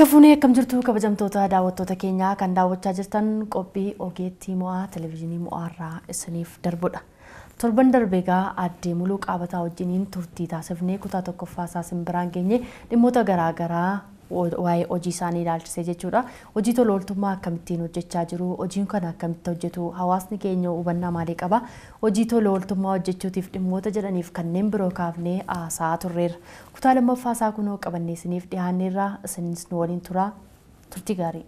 Harka fuunee akkam jirtu kabajamtoota daawwattoota keenyaa kan daawwachaa jirtan qophii ogeettii mo'aa televezyiinii mo'aarraa isiniif darbudha. Torban darbe egaa addee Muluu Qaabataa wajjiniin turtii taasifnee kutaa tokkoffaa isaa simbiraan geenye dhimmoota garaagaraa waa'ee hojii isaanii ilaalchisee jechuudha. Hojii tola ooltummaa akkamittiin hojjechaa jiru, hojiin kana akkamitti hojjetu, hawaasni keenya hubannaa maalii qaba, hojii tola ooltummaa hojjechuutiif dhimmoota jedhaniif kanneen biroo kaafnee haasa'aa turreerra. Kutaa lammaffaa isaa kunoo qabannee isiniif dhiyaanneerra, isinis nu waliin turaa. Turtii gaarii.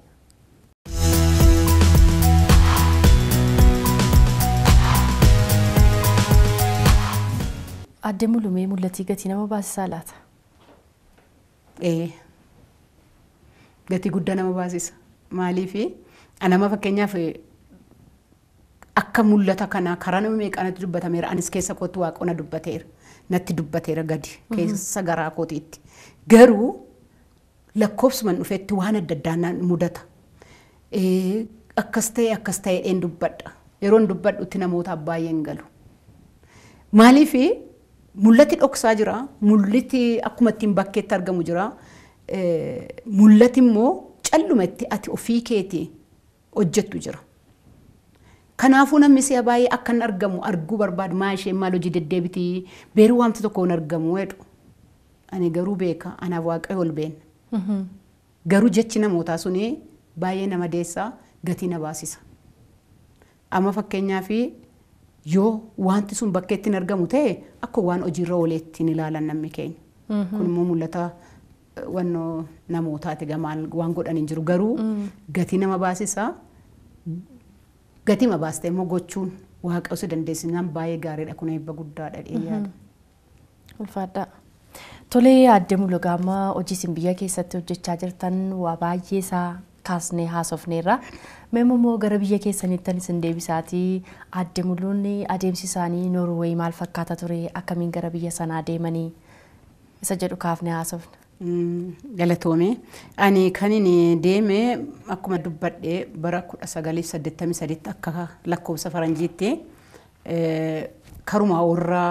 Addee Mulumee mul'atii gatii nama baasisaa laata? Gatii guddaa nama baasisa. Maaliif nama fakkeenyaaf akka mul'ata kanaa karaa nama meeqaanatti dubbatameera, anis keessa kootti waaqona dubbateera, natti dubbateera gadi keessa garaa kootiitti. Garuu lakkoofsuman dhufetti waan adda addaa naan mudata. Akkas ta'e akkas ta'e dheen dubbadha. Yeroon dubbadhutti namootaaf baay'een galu. Maaliif mul'ati dhoksaa jira, mul'ati akkuma ittiin bakkeetti argamu jira. Mul'ati immoo callumatti ati ofii keetii hojjettu jira. Kanaafuu namni si'a baay'ee akka hin argamu arguu barbaadu, maa isheen maal hojii deddeebitii beeruu waamti tokko hin argamu jedhu. Ani garuu beeka, anaaf waaqayyo ol beena. Garuu jechi namootaa suni baay'ee nama deessaa, gatii na baasisa. Amma fakkeenyaaf yoo wanti sun bakkeetti hin argamu ta'e akka waan hojiirra ooleetti hin ilaalan namni keenya. Kun immoo mul'ata wannoo namootaati gamaan waan godhan hin jiru, garuu gatii nama baasisa. Gatii ma baastee immoo gochuun waaqa osoo dandeessinaan baay'ee gaariidha, kun eebba guddaadha yaada. Ulfaadha. Tolee addee Muluu amma hojii isin biyya keessatti hojjechaa jirtan waa baay'ee isaa kaasnee haasofneerra. Mee immoo gara biyya keessaniittan isin deebisaatii addee Muluun adeemsi isaanii Noorweey maal fakkaata ture, akkamiin gara biyya sanaa deemanii isa jedhu kaafnee haasofna. Galatoome. Ani kan inni deeme akkuma dubbadhee bara 1983 akka lakkoofsa faranjiitti karuma warra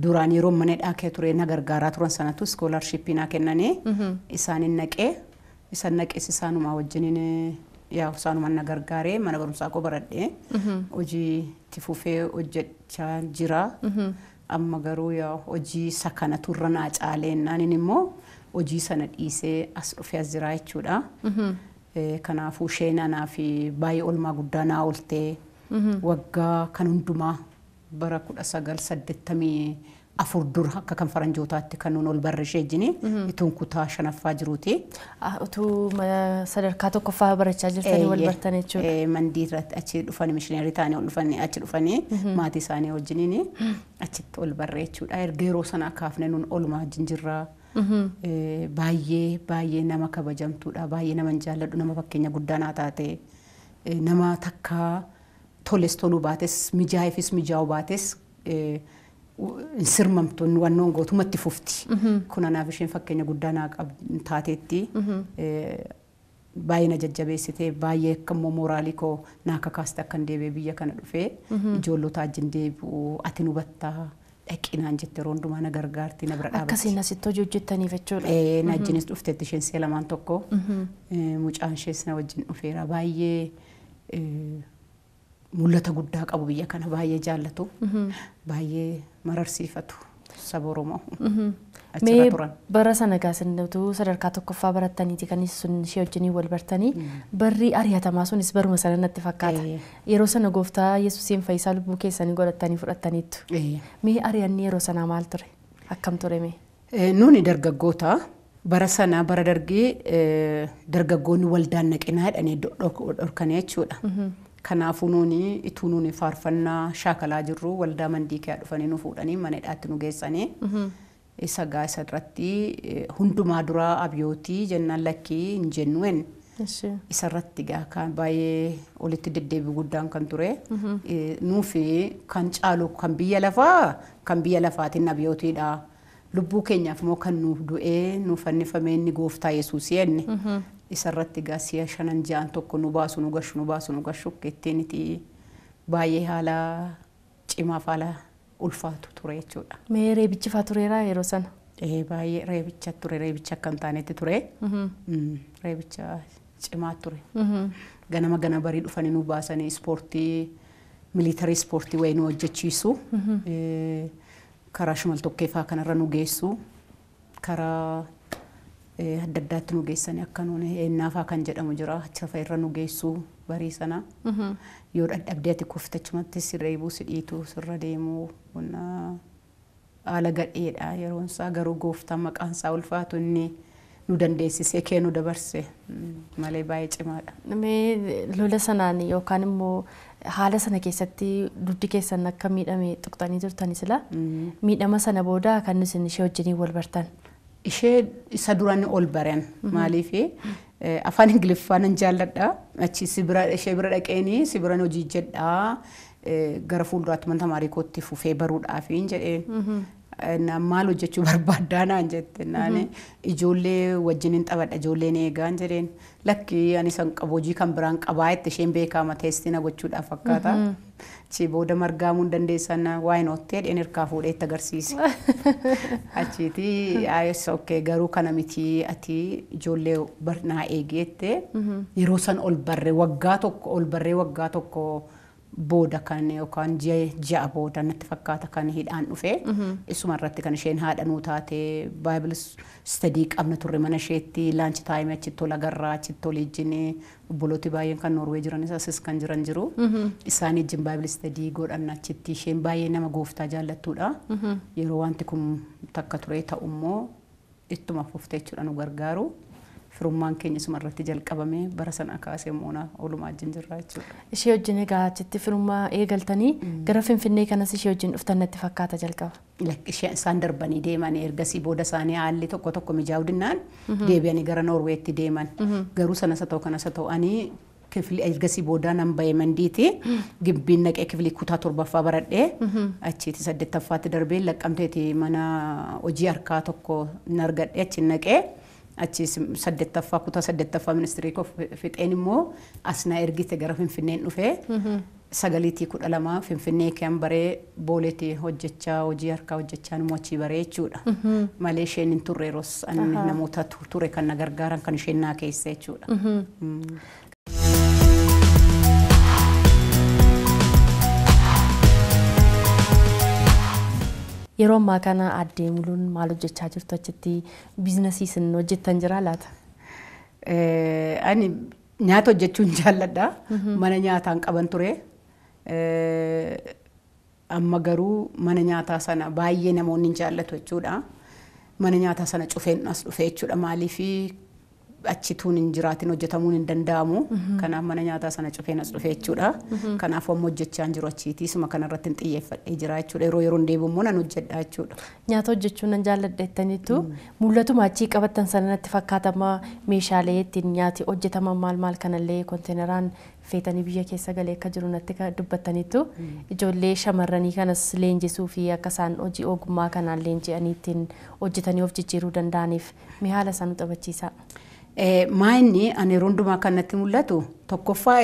duraan yeroo mana hidhaa ture na gargaaraa turan sanatu iskoolarshippii naa kennanii isaanin naqee isaan naqees isaanuma wajjiniin yaa isaanuma na gargaaree mana barumsaa koo baradhee hojii itti fufee hojjechaa jira. Amma garuu yaa hojii isa kana turra naa caaleennaaniin immoo hojii sana dhiisee as dhufee as jira jechuudha. Kanaafuu isheen anaa fi baay'ee olmaa guddaa naa ooltee waggaa kan hundumaa bara 1984 dura akka kan faranjootaatti kan nuun ol barre ishee jini ituun kutaa shanaffaa jiruuti. Utuu sadarkaa tokkoffaa barachaa jirtanii wal bartan jechuudha. Mandii irratti achi dhufanii mishineerii ta'anii ol dhufanii achi dhufanii maatii isaanii wajjiniin achitti ol barre jechuudha. Erga yeroo sanaa kaafne nuun oluma wajjin jirra. Baay'ee baay'ee nama kabajamtuudha. Baay'ee nama jaalladhu, nama fakkeenya guddaa naa taate, nama takkaa toles toluu baates mijaa'eefis mijaa'uu baates hin sirmamtu wannoon gootumatti fufti. Kun anaaf isheen fakkeenya guddaa naa taateetti. Baay'ee na jajjabeessitee baay'ee akka immoo mooraalii koo naa kakaaste akkan deebi'ee biyya kana dhufee ijoollota wajjin deebi'u ati nu battaa dhaqinaan jette yeroo hundumaa na gargaarti na bira dhaabatti. Akkasiin asitti hojii hojjettaniif jechuudha. Na wajjinis dhufteetti isheen si'a lamaan tokko mucaan ishees na wajjin dhufeera baay'ee mul'ata guddaa qabu biyya kana baay'ee jaallatu baay'ee mararsiifatu saba Oromoo. Mee bara sana gaasinatu sadarkaa tokkoffaa barattaniiti kan sun ishee wajjiniin wal bartanii barri ari'atamaa sunis baruma sana natti fakkaata. Yeroo sana gooftaa Yesuusiin fayyisaa lubbuu keessanii godhattanii fudhattaniittu. Mee ari'anni yeroo sanaa maal ture? Akkam ture mee? Nuuni dargaggoota bara sana bara dargii dargaggoonni waldaan naqinaa jedhanii dhorkanii jechuudha. Kanaafuu nuuni ituu nuuni faarfannaa shaakalaa jirru waldaa mandii kee dhufanii nu fuudhanii mana hidhaatti nu geessanii. Isa gaa isa irratti hundumaa duraa abyootii jennaan lakkii hin jennu en. Isa irratti gaa kan baay'ee olitti deddeebi guddaan kan ture. Nuufi kan caalu kan biyya lafaa kan biyya lafaatiin abyootiidha. Lubbuu keenyaaf immoo kan nuuf du'ee nuuf fannifamee inni gooftaa Yesuus jenne. Isa irratti gaa si'a shanan ja'an tokko nu baasu nu gashu nu baasu nu gashu ittiin itti baay'ee haala cimaaf haala ulfaatu ture jechuudha. Mee reebichi faa tureeraa yeroo sana? Baay'ee reebicha ture, reebicha akka hin taanetti ture. Reebicha cimaa ture. Ganama gana barii dhufanii nu baasanii ispoortii militarii ispoortii wayii nu hojjechiisu. Karaa shimal tokkee fa'aa kanarra nu geessu. Karaa adda addaatti nu geessanii akka nuuni eennaa fa'aa kan jedhamu jira. Achi fa'a irra nu geessu barii sana. Yoo dadhabdee ati kufte achumatti si reebuu, si dhiitu, sirra deemuu haala gadheedha yeroon isaa garuu gooftaan maqaan isaa ulfaatu inni nu dandeessisee kee nu dabarse malee baay'ee cimaadha. Mee lola sanaan yookaan immoo haala sana keessatti dugdi keessan akka miidhame tuqxanii turtani sila miidhama sana booda kan isin ishee wajjiniin wal bartan. Ishee isa duraan ol baran maaliif afaan Ingiliffaa nan jaalladha. Achi si bira ishee bira dhaqeenii si biran hojii jedhaa gara fuulduraatti mana tamaarii kootti fufee baruudhaaf hin jedheen. Maal hojjechuu barbaaddaa naan jette naan ijoollee wajjin hin taphadha ijoolleen eegaan jedheen lakki ani san qabu hojii kan biraan qabaa jette isheen beekama teestii na gochuudhaaf fakkaata. Achi booda margaamuu hin dandeessan waa hin oottee dheen hirkaa fuudhee itti agarsiise. Achiiti ayes okay garuu kana miti ati ijoollee naa eegeette yeroo san ol barree waggaa tokko ol barree waggaa tokko booda kan yookaan ji'a booda natti fakkaata kan hidhaan dhufe isuma irratti kan isheen haadha nuu taate Bible study qabna turre mana isheetti lunch time achitti ol agarraa achitti ol ijjine obbolooti baay'een kan Noorwee jiranis asis kan jiran jiru isaan ijjin Bible study godhanna achitti isheen baay'ee nama gooftaa jaallattuudha yeroo wanti kun takka ture ta'u immoo ittuma fuftee jechuudha nu gargaaru. Firummaan keenya isuma irratti jalqabame bara sana kaasee moona oolumaa wajjin jirra jechuudha. Ishee wajjin egaa achitti firummaa eegaltanii gara Finfinnee kanas ishee wajjin dhuftan natti fakkaata jalqaba. Isaan darbanii deeman ergasii booda isaanii haalli tokko tokko mijaa'uu dinnaan deebi'anii gara Noorweetti deeman. Garuu sanas haa ta'u kanas haa ta'u ani kifli ergasii booda nan ba'e mandiiti. Gibbiin naqee kiflii kutaa 7ffaa baradhee achitti 8ffaatti darbee laqqamteeti mana hojii harkaa tokko nan argadhee achi naqee. Achi 8ffaa kutaa 8ffaa ministirii koo fixeen immoo as na ergite gara Finfinneen dhufee 9 12 Finfinnee kan baree booleetti hojjechaa hojii harkaa hojjechaa immoo achii baree jechuudha. Malee isheen hin turre yeroos ani namoota ture kan na gargaaran kan isheen naa keessa jechuudha. Yeroo ammaa kana Aadde Muluun maal hojjechaa jirtu achitti biizinasii isin hojjettan jiraa laata? Ani nyaata hojjechuun jaalladha. Mana nyaataan qaban ture. Amma garuu mana nyaataa sana baay'ee namoonni hin jaallatu jechuudha. Mana nyaataa sana cufeen as dhufe jechuudha. Maaliif achituun hin jiraatin hojjetamuun hin danda'amu. Kanaaf mana nyaataa sana cufeen as dhufe jechuudha. Kanaaf amma hojjechaa hin jiru achiiti. Isuma kanarratti hin xiyyeeffadhee jira jechuudha. Yeroo yeroon deebi'u immoo nan hojjedha jechuudha. Nyaata hojjechuu nan jaalladha jettaniitu mul'atuma achii qabattan sana natti fakkaatama meeshaalee ittiin nyaati hojjetaman maal maal kanallee konteeneraan feetanii biyya keessa galee akka jiru natti dubbattaniitu ijoollee shamarranii kanas leenjisuu fi akka isaan hojii ogummaa kanaan leenji'anii ittiin hojjetanii of jijjiiruu danda'aniif mee haala isaan nu taphachiisaa? Maayinni ani yeroo hundumaa kan natti mul'atu tokkoffaa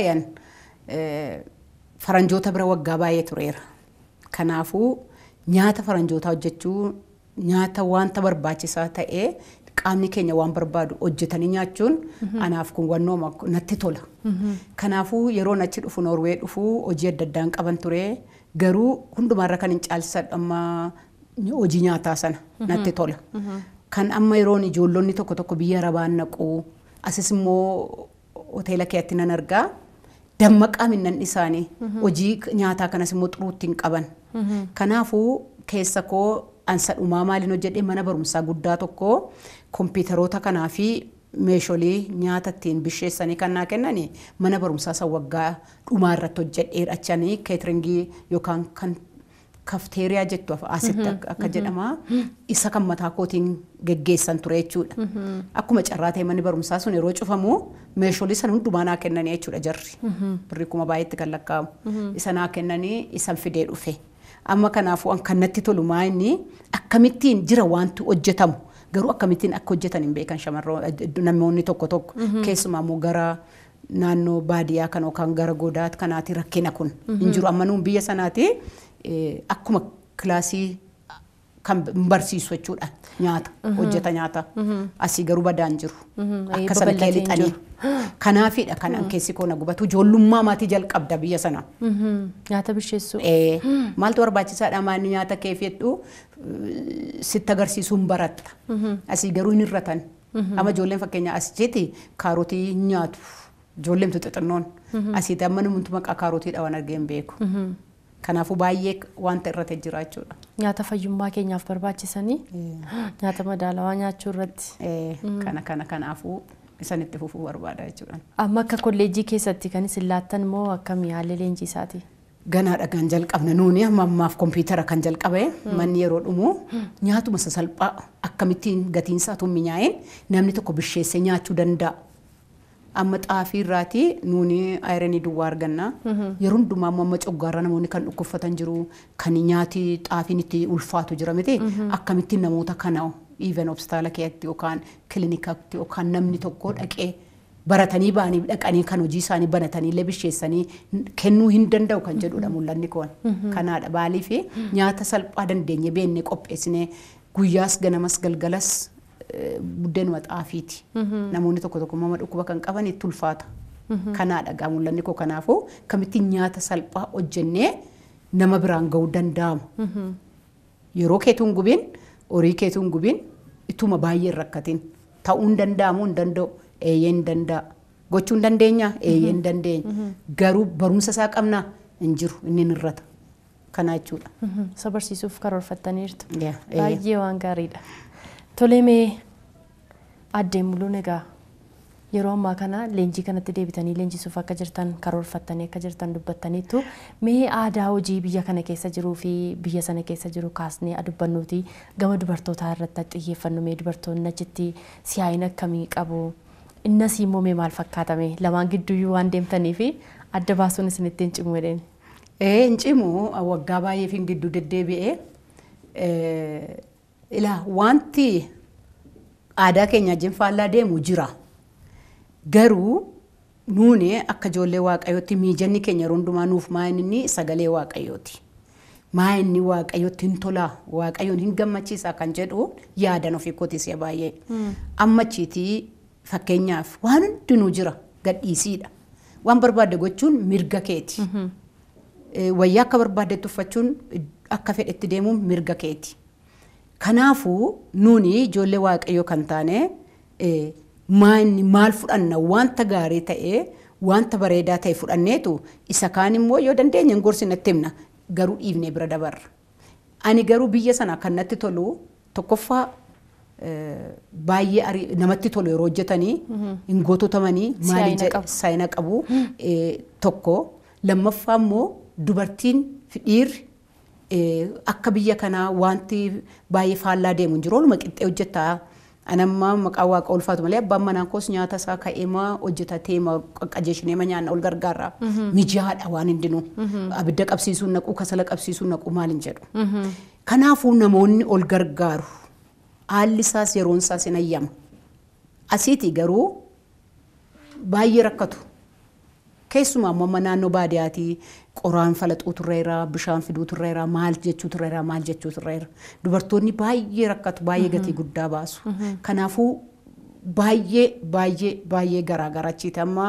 faranjoota bira waggaa baay'ee tureera. Kanaafuu nyaata faranjootaa hojjechuu nyaata wanta barbaachisaa ta'ee qaamni keenya waan barbaadu hojjetanii nyaachuun anaaf kun wannooma natti tola. Kanaafuu yeroon achi dhufu Noorwee dhufu hojii adda addaan qaban ture garuu hundumaarra kan hin caalchisadhu amma hojii nyaataa sana natti tola. Kan amma yeroon ijoollonni tokko tokko biyya Arabaan naqu asis immoo hoteela keetti nan argaa dammaqaa minnan isaanii hojii nyaataa kanas immoo xuruutti hin qaban. Kanaafuu keessa koo ansa dhumaa maaliin hojjedhee mana barumsaa guddaa tokko kompiitaroota kanaa fi meeshaalee nyaata ittiin bisheessanii kan naa kennani mana barumsaa san waggaa dhumaa irratti hojjedhee achanii keetiringii yookaan kan kafteeriyaa jettu asitti akka jedhama isa kan mataa kootiin geggeessan ture jechuudha. Akkuma carraa ta'e manni barumsaa sun yeroo cufamu meeshaalee sana hundumaa naa kennanii jechuudha jarri. Birrii kuma baay'eetti kan lakkaa'amu. Isa naa kennanii isan fidee dhufe. Amma kanaafuu kan natti tolu maa inni akkamittiin jira wanti hojjetamu garuu akkamittiin akka hojjetan hin beekan shamarroon namoonni tokko tokko keessumaa immoo gara naannoo baadiyyaa kan yookaan gara godaa kanaati rakkina kun hin jiru amma nuun biyya sanaati akkuma kilaasii Kan barsiisu jechuudha nyaata hojjeta nyaata asii garuu badaan jiru akka sana keelixanii kanaafidha kan keessi koo na gubatu ijoollummaa maatii jalqabda biyya sana. Nyaata bisheessuu. Maaltu barbaachisaadha maanni nyaata kee fedhu sitti agarsiisuun baratta asii garuu hin hirratan amma ijoolleen fakkeenya as jeeti kaarotii nyaatu ijoolleen xixinnoon asiiti amma namumtu maqaa kaarotii dhawan argee hin beeku. Kanaafuu baay'ee wanta irratti jira jechuudha. Nyaata fayyummaa keenyaaf barbaachisanii nyaata madaalawaa nyaachuu irratti. Kana kanaafuu isan itti fufuu barbaada jechuudha. Amma akka kolleejjii keessatti kan isin laattan moo akkamii haalli leenjii isaati? Ganaadha kan jalqabne nuuni amma ammaaf kompiitara kan jalqabe manni yeroo dhumu nyaatuma sasalphaa akkamittiin gatiin isaa tun minyaa'een namni tokko bisheessee nyaachuu danda'a. Amma xaafii irraati nuuni ayiranii duwwaa arganna. Yeroo hundumaa amma coggaarra namoonni kan dhukkubfatan jiru kan nyaati xaafiin itti ulfaatu jira miti akkamittiin namoota kana even hospitaala keessatti yookaan kilinikatti yookaan namni tokko dhaqee baratanii ba'anii dhaqanii kan hojii isaanii banatanii illee bisheessanii kennuu hin danda'u kan jedhudha mul'anni koon. Kanaadha baalii fi nyaata salphaa dandeenye beennee qopheessinee guyyaas ganamas galgalas buddeenuma xaafiiti. Namoonni tokko tokko mama dhukkuba kan qaban itti ulfaata. Kanaadha gaa mul'anni koo kanaafuu akkamittiin nyaata salphaa hojjennee nama biraan ga'uu danda'ama. Yeroo keetuu hin gubin, horii keetuu hin gubin, ituma baay'ee hin rakkatin. Ta'uu hin danda'amu hin danda'u, eeyyee hin danda'a. Gochuu hin dandeenya, eeyyee hin dandeenya. Garuu barumsa isaa qabnaa hin jiru, inni hin irrata. Kana jechuudha. Isa barsiisuuf karoorfattaniirtu. Baay'ee waan gaariidha. Tolee mee addee Muluun egaa yeroo ammaa kana leenjii kanatti deebitanii leenjisuuf akka jirtan karoorfattanii akka jirtan dubbattaniittu mee aadaa hojii biyya kana keessa jiruu fi biyya sana keessa jiru kaasnee dubbannuuti gama dubartootaa irratti xiyyeeffannu mee dubartoonni achitti siyaa'ina akkamii qabu innas immoo mee maal fakkaatame lamaan gidduuyyuu waan deemtanii fi adda baasuun isin ittiin cimu jedheen. Hin cimu waggaa baay'eef hin gidduu deddeebi'ee ilaa wanti aadaa keenya wajjin faallaa deemu jira. Garuu nuuni akka ijoollee waaqayyootti miijanni keenya yeroo hundumaa nuuf maa inni sagalee waaqayyooti. Maa inni waaqayyootti hin tolaa, waaqayyoon hin gammachiisa kan jedhu yaadan ofii kootii si'a baay'ee. Amma achiitii fakkeenyaaf waan hundinuu jira gadhiisiidha. Waan barbaadde gochuun mirga keeti. Wayyaa akka barbaaddetti uffachuun akka fedhetti deemuun mirga keeti. Kanaafuu nuuni ijoollee waaqayyoo kan taane maal fudhanna wanta gaarii ta'ee wanta bareedaa ta'e fudhanneetu isa kaan immoo yoo dandeenye hin gorsinatti himna garuu dhiifnee bira dabarra. Ani garuu biyya sana kan natti tolu tokkoffaa baay'ee namatti tolu yeroo hojjetanii hin goototamanii maal saayina qabu tokko lammaffaa immoo dubartiin fi dhiirri akka biyya kanaa wanti baay'ee faallaa deemu hin jiru oluma qixxee hojjetaa. Anamma maqaa waaqa ulfaatu malee abbaan manaa koos nyaata isaa ka'eema hojjetatee qajeeshinee nyaanna ol gargaara. Mijaadha waan hundinuu. Abidda qabsiisuun naquu kasala qabsiisuun naquu maal hin jedhu. Kanaafuu namoonni ol gargaaru. Haalli isaas yeroon isaas hin ayyama. Asiiti garuu baay'ee rakkatu. Keessumaa amma naannoo baadiyaatii qoraan falaxuu turreera, bishaan fiduu turreera, maal jechuu turreera, maal jechuu turreera. Dubartoonni baay'ee rakkatu, baay'ee gatii guddaa baasu. Kanaafuu baay'ee baay'ee baay'ee garaagara achiiti amma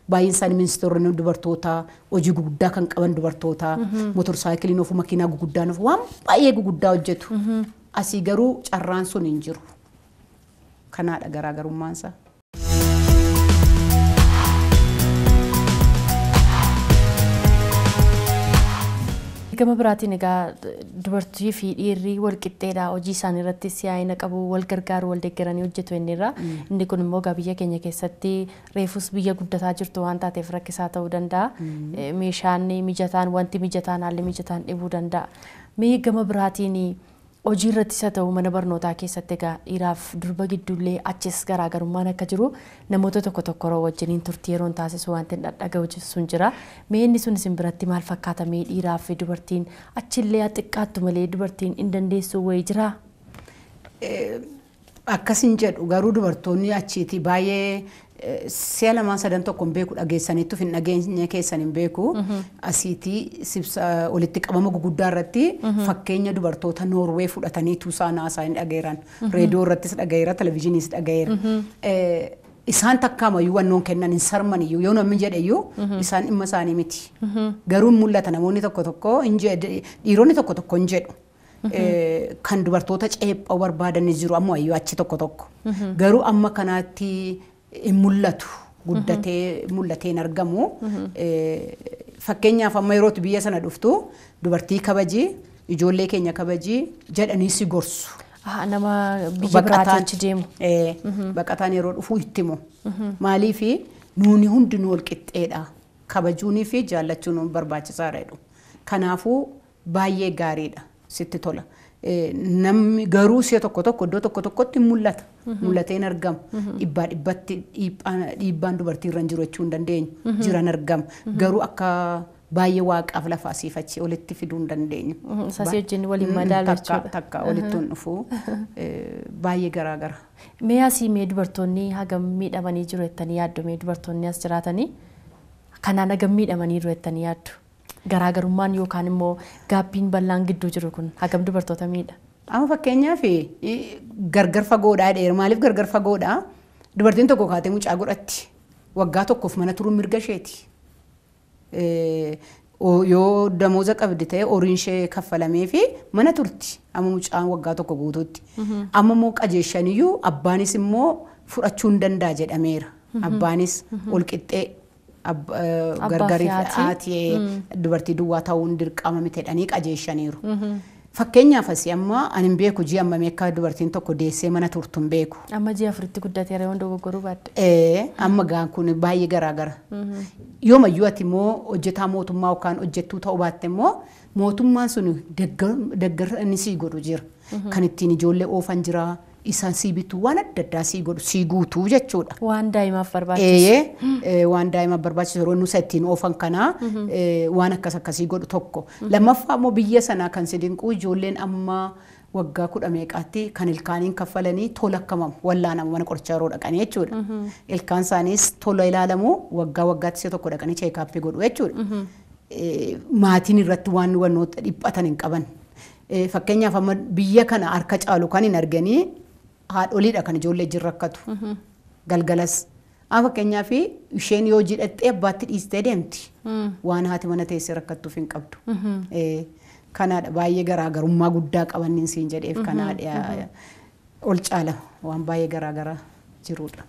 baay'een isaanii ministeeronni dubartoota hojii guguddaa kan qaban dubartoota motorsaayikiliin ofu makiinaa guguddaan ofu waan baay'ee guguddaa hojjetu. Asii garuu carraan sun hin jiru. Kanaadha garaagarummaan isaa. Gama biraatiin egaa dubartii fi dhiirri wal qixxeedha hojii isaanii irratti siyaa'ina qabu wal gargaaru wal deeggaranii hojjetu inni irra. Inni kun immoo egaa biyya keenya keessatti reefus biyya guddataa jirtu waan taateef rakkisaa ta'uu danda'a. Meeshaan mijataan wanti mijataan haalli mijataan dhibuu danda'a. Mee gama biraatiin hojii irrattis haa ta'u mana barnootaa keessatti egaa dhiiraaf durba gidduullee achis garaagarummaan akka jiru namoota tokko tokko wajjiniin turtii yeroon taasisu wanti hin dhadhaga'u sun jira. Mee inni sun isin biratti maal fakkaata? Mee dhiiraaf dubartiin achillee xiqqaattu malee dubartiin hin dandeessu wayii jiraa? Akkasin jedhu garuu dubartoonni achiiti baay'ee si'a lamaan sadan tokko hin beeku dhageessaniittu hin dhageenye keessan hin beeku. Asiitii sibsa walitti qabama guguddaa irratti fakkeenya dubartoota Noorwee fudhataniitu isaan haasaa hin dhageeran. Reediyoo irrattis dhagayeera, televizyiiniis dhagayeera. Isaan takkaamayyuu wannoon kennan hin sarman iyyuu yoo namni jedhe iyyuu isaan dhimma isaanii miti. Garuu hin mul'ata namoonni tokko tokko hin jedhe dhiironni tokko tokko hin jedhu. Kan dubartoota ceepha'uu barbaadanis jiru amma iyyuu achi tokko tokko. Garuu amma kanaatti hin mul'atu guddatee mul'atee hin argamu. Fakkeenyaaf amma yerootti biyya sana dhuftu dubartii kabajii ijoollee keenya kabajii jedhanii si gorsu. Nama biyya biraatii achi deemu. Baqataan yeroo dhufu itti himu. Maaliif nuuni hundinuu wal qixxeedha. Kabajuunii fi jaallachuun barbaachisaadha jedhu. Kanaafuu baay'ee gaariidha sitti tola. Namni garuu si'a tokko tokko iddoo tokko tokkotti mul'ata. Mul'atee hin argamu. Dhibbaa dhibbatti dhiibbaan dubartii irra hin jiru jechuu hin dandeenyu. Jiran argama. Garuu akka baay'ee waaqaaf lafa asiif achi walitti fiduu hin dandeenyu. Isasii wajjin waliin madaalu jechuudha. Takka walitti hin dhufu. Baay'ee garaagara. Mee asii mee dubartoonni hagam miidhamanii jiru jettanii yaaddu? Mee dubartoonni as jiraatanii kanaan hagam miidhamanii jiru jettanii yaaddu? Garaagarummaan yookaan immoo gaabbiin bal'aan gidduu jiru kun hagam dubartoota miidha? Amma fakkeenyaaf gargar fagoodhaa dheera. Maaliif gargar fagoodhaa? Dubartiin tokko kaatee mucaa godhatti. Waggaa tokkoof mana turuun mirga isheeti. Yoo damooza qabdi ta'e horiin ishee kaffalamee fi mana turti. Amma mucaan waggaa tokko guutuutti. Amma immoo qajeeshaniyyuu abbaanis immoo fudhachuu hin danda'a jedhameera. Abbaanis ol qixxee gargariif haati dubartii duwwaa ta'uun dirqama miti jedhanii qajeeshaniiru. Fakkeenyaaf asii amma ani hin beeku ji'a ammamii akka dubartiin tokko deessee mana turtu hin beeku. Amma ji'a afuritti guddateera yoo dogoggoruu baadde. Amma gaan kun baay'ee garaagara. Yoomayyuu ati immoo hojjetaa mootummaa yookaan hojjettuu ta'uu baatte immoo mootummaan sun deeggarsa inni sii godhu jira. Kan ittiin ijoollee oofan jira. Isaan sii bituu waan adda addaa sii godhu sii guutuu jechuudha. Waan daa'imaaf barbaachisu. Waan daa'imaaf barbaachisu yeroo nusa ittiin oofan kanaa waan akkas akkasii godhu tokko. Lammaffaa immoo biyya sanaa kan si dinqu ijoolleen amma waggaa kudha meeqaatti kan ilkaaniin kaffalanii tola akkamamu wallaanamu mana qorichaa yeroo dhaqanii jechuudha. Ilkaan isaaniis tola ilaalamu waggaa waggaatti si'a tokko dhaqanii cheekaappii godhu jechuudha. Maatiin irratti waan wannoota dhiphatan hin qaban. Fakkeenyaaf amma biyya kana harka caalu kan hin arganii haadholiidha kan ijoollee wajjin rakkatu. Galgalas. Amma fakkeenyaaf isheen yoo jidhattee abbaatti dhiistee deemti. Waan haati mana teessee rakkattuuf hin qabdu. Kanaadha baay'ee garaagarummaa guddaa qaban siin jedheef kanaadha ol caala waan baay'ee garaagaraa jirudha.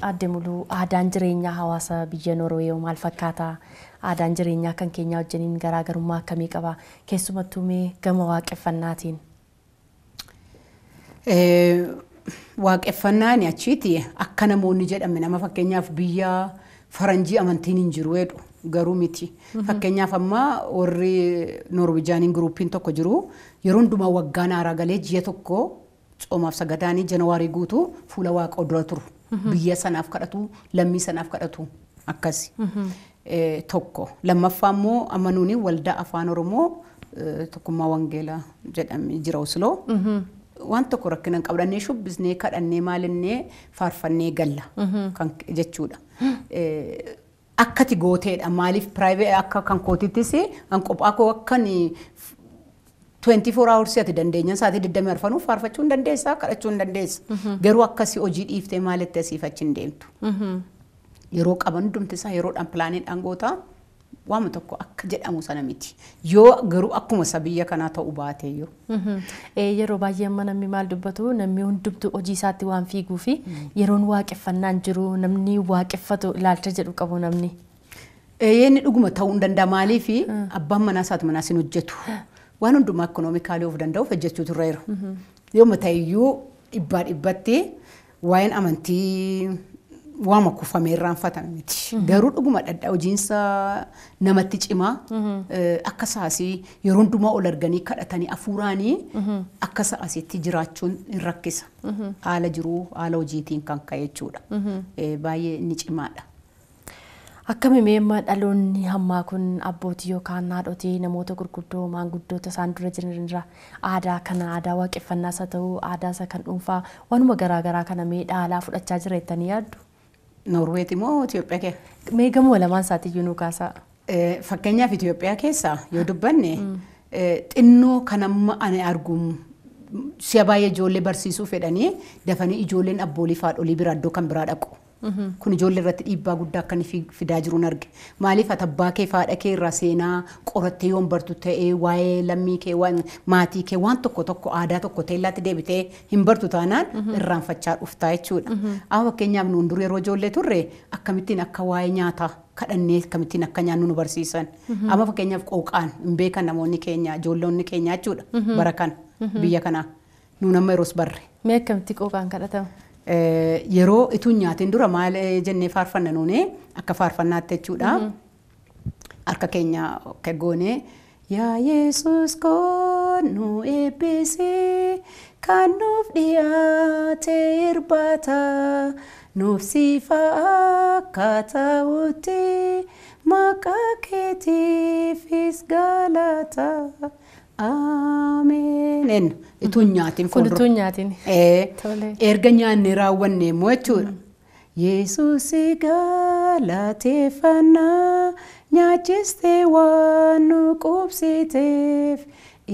Aadde Muluu aadaan jireenyaa hawaasa biyya Noorwee maal fakkaata? Aadaan jireenyaa kan keenyaa wajjiniin garaagarummaa akkamii qaba? Keessumattuu mee gama waaqeffannaatiin? Waaqeffannaan achiiti akka namoonni jedhame nama fakkeenyaaf biyya faranjii amantiin hin jiru jedhu garuu miti. Fakkeenyaaf amma warri Noorwijaaniin giruupiin tokko jiru yeroo hundumaa waggaan haaraa galee ji'a tokko tsoomaaf sagadaanii janawaarii guutuu fuula waaqa dura turu. Biyya sanaaf kadhatu, lammii sanaaf kadhatu akkasi. Tokko. Lammaffaa immoo amma nuuni waldaa afaan Oromoo tokkummaa wangeelaa jedhamee jira Osloo. Waan tokko rakkina hin qabdannee shubbisnee kadhannee maalinnee faarfannee galla kan jechuudha. Akkati gooteedha maaliif private akka kan kootittis an qophaa koo akkan 24 hours ati dandeenyan sa'aatii 24 faarfachuu hin dandeessa kadhachuu hin dandeessa. Garuu akkasii hojii dhiiftee maalitti asiif achi hin deemtu. Yeroo qaban hundumti isaa yeroodhaan pilaaniidhaan goota waama tokko akka jedhamu sana miti. Yoo garuu akkuma isa biyya kanaa ta'uu baate iyyuu. Yeroo baay'ee amma namni maal dubbatu namni hundumtu hojii isaatti waan fiiguu fi yeroon waaqeffannaan jiru namni waaqeffatu ilaalcha jedhu qabu namni. Inni dhuguma ta'uu hin danda'a maaliif abbaan manaa isaati manaas hin hojjetu. Waan hundumaa ikoonoomikaalii of danda'uuf hojjechuutu irra jira. Yooma ta'eyyuu dhibbaa dhibbatti waa'een amantii waama kufamee irraanfatame miti. Garuu dhuguma dhadhaa hojiinsa namatti cimaa akka saasii yeroo hundumaa ol arganii kadhatanii afuuraanii akka saasiitti jiraachuun hin rakkisa. Haala jiruu haala hojiitiin kan ka'e jechuudha. Baay'ee inni cimaadha. Akkami mee dhaloonni hammaa kun abbootii yookaan haadhotii namoota gurguddoo maanguddoota isaan dura jiranirraa aadaa kana aadaa waaqeffannaas haa ta'u aadaa isa kan dhuunfaa waanuma garaagaraa kana mee dhaalaa fudhachaa jira jettanii yaaddu? Noorweeti moo Itoophiyaa keessa? Mee gamoo lamaan isaatiiyyuu nu kaasaa. Fakkeenyaaf Itoophiyaa keessa yoo dubbanne xinnoo kan amma ani argu si'a baay'ee ijoollee barsiisuu fedhanii dafanii ijoolleen abboolii fi haadholii bira iddoo kan biraa dhaqu. Kun ijoollee irratti dhiibbaa guddaa akka inni fidaa jiruun arge. Maaliif ati abbaa kee fi haadha kee irraa seenaa qorattee yoon bartu ta'ee waa'ee lammii kee waan maatii kee waan tokko tokko aadaa tokko teellaatti deebitee hin bartu taanaan irraanfachaa dhuftaa jechuudha. Amma fakkeenyaaf nuun dur yeroo ijoollee turre akkamittiin akka waa'ee nyaataa kadhannee akkamittiin akka nyaannu nu barsiisan. Amma fakkeenyaaf qooqaan hin beekan namoonni keenya ijoollonni keenya jechuudha bara kana biyya kanaa nuun amma yeroos barre. Mee akkamitti qooqaan kadhatama? Yeroo utuu hin nyaatin dura maal jennee faarfanna nuuni akka faarfannaatti jechuudha. Harka keenya akka goone yaa Yesuus koo nu eebbisi kan nuuf dhiyaate irbaata nuuf siifa akka ta'utti maqaa keetiifis galata. Ameen. Utuu hin nyaatin Kun fuuldura. utuu hin nyaatin. Erga nyaanne raawwanne immoo jechuudha. Yesuus galateeffannaa nyaachistee waan nu qubsiteef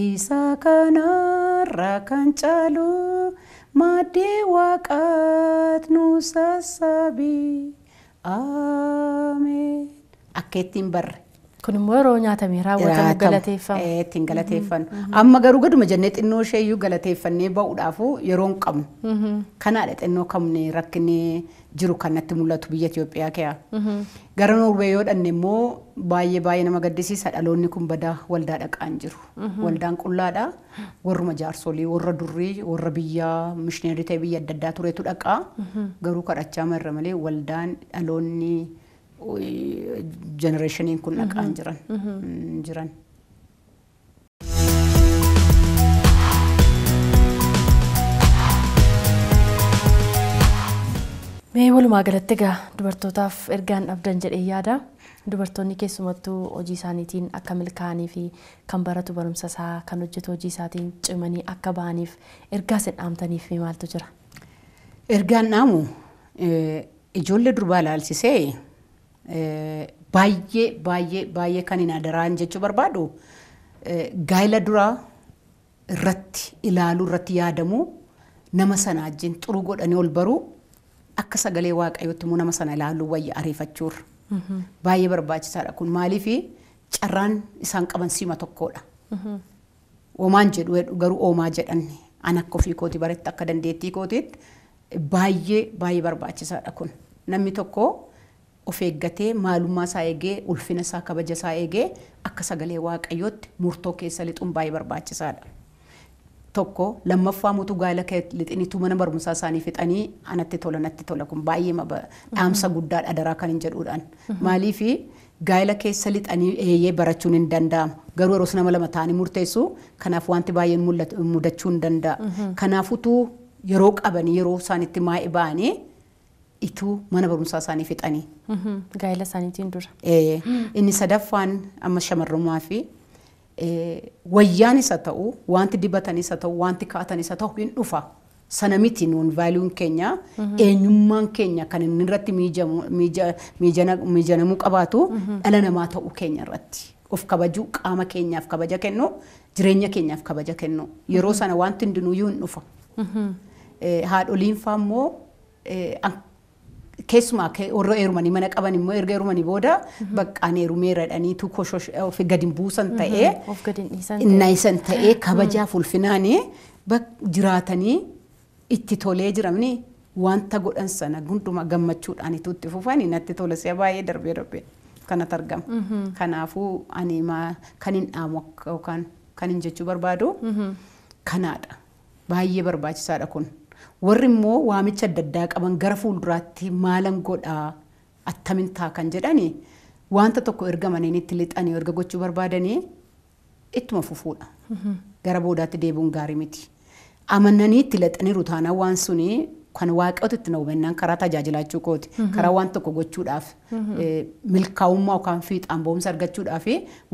isa kanarra kan caalu maaddii waaqaat nu sassaabi. Ameen. Akka ittiin barre. Kun immoo yeroo nyaatamee raawwatamu galateeffama. Ittiin galateeffannu. Amma garuu gaduma jennee xinnoo ishee iyyuu galateeffannee ba'uudhaafu yeroo hin qabnu. Kanaadha xinnoo qabne rakkinni jiru kan natti mul'atu biyya Itoophiyaa keessa. Gara Noorwee yoo dhanne immoo baay'ee baay'ee nama gaddisiisa dhaloonni kun badaa waldaa dhaqaan jiru. Waldaan qullaadha. Warruma jaarsolii, warra durii, warra biyya mishineerii ta'e biyya adda addaa turetu dhaqaa. Garuu kadhachaa marra malee waldaan dhaloonni jenereeshiniin kun dhaqaan jiran. Jiran. Mee walumaa galatti egaa dubartootaaf ergaan dhabdan jedhee yaada. Dubartoonni keessumattuu hojii isaaniitiin akka milkaa'anii fi kan baratu barumsa isaa kan hojjetu hojii isaatiin cimanii akka ba'aniif ergaa isin dhaamtaniif maaltu jira? Ergaan dhaamu ijoollee durbaa ilaalchisee baay'ee baay'ee baay'ee kan hin adaraan jechuu barbaadu gaa'ela duraa irratti ilaaluu irratti yaadamu nama sana wajjin xuruu godhanii ol baruu akka sagalee waaqayyootti immoo nama sana ilaaluu wayya ariifachuurra. Baay'ee barbaachisaadha kun maaliif carraan isaan qaban siima tokkodha. Oomaan jedhu garuu oomaa jedhan an akka ofii kooti baretti akka dandeettii kootiitti baay'ee baay'ee barbaachisaadha kun. Namni tokko of eeggatee maalummaa isaa eegee ulfina isaa kabaja isaa eegee akka sagalee waaqayyootti murtoo keessa lixuun baay'ee barbaachisaadha. Tokko lammaffaa mutu gaa'ela lixinituu mana barumsaa isaanii fixanii anatti tola natti tola kun baay'ee dhaamsa guddaadha adaraa kan hin jedhuudhaan. Maaliif gaa'ela keessa lixanii eeyyee barachuun hin danda'amu. Garuu yeroo nama lama ta'anii murteessu kanaaf wanti baay'een mudachuu hin danda'a. Kanaafutuu yeroo qabanii yeroo isaanitti maa'ee ba'anii ituu mana barumsaa isaanii fixanii. Gaa'ela isaaniitiin dura. Inni sadaffaan amma shamarrummaa fi wayyaan isa ta'u wanti dibatan isa ta'u wanti kaa'atan isa ta'u hin dhufa. Sana miti nuun vaaliyuun keenya eenyummaan keenya kan inni irratti miijanamuu qabaatu dhala namaa ta'uu keenya irratti. Of kabajuu qaama keenyaaf kabaja kennu jireenya keenyaaf kabaja kennu yeroo sana wanti hundinuyyuu hin dhufa. Haadholiin faa immoo keessumaa warra heerumanii mana qaban immoo erga heerumanii booda baqqaan heerumeera jedhanii tokko of gadi hin buusan ta'ee Of gadi hin dhiisan ta'e. Naayisan ta'ee kabajaaf ulfinaanii jiraatanii itti tolee jiramni wanta godhan sana hundumaa gammachuudhaan itti fufanii natti tola si'a baay'ee darbee darbee kanatti argama. Kanaafuu ani kan hin dhaamu yookaan kan hin jechuu barbaadu kanaadha. Baay'ee barbaachisaadha kun. Warri immoo waamicha adda addaa qaban gara fuulduraatti maalan godhaa attamin taa kan jedhani wanta tokko erga maneen itti lixanii erga gochuu barbaadanii ittuma fufuudha. Gara boodaatti deebi'uun gaarii miti. Amananii itti lixaniiru taanaan waan suni Kan waaqayyotu itti na hubannaan karaa tajaajilachuu kooti. Karaa waan tokko gochuudhaaf milkaa'ummaa yookaan fiixaan ba'umsa argachuudhaaf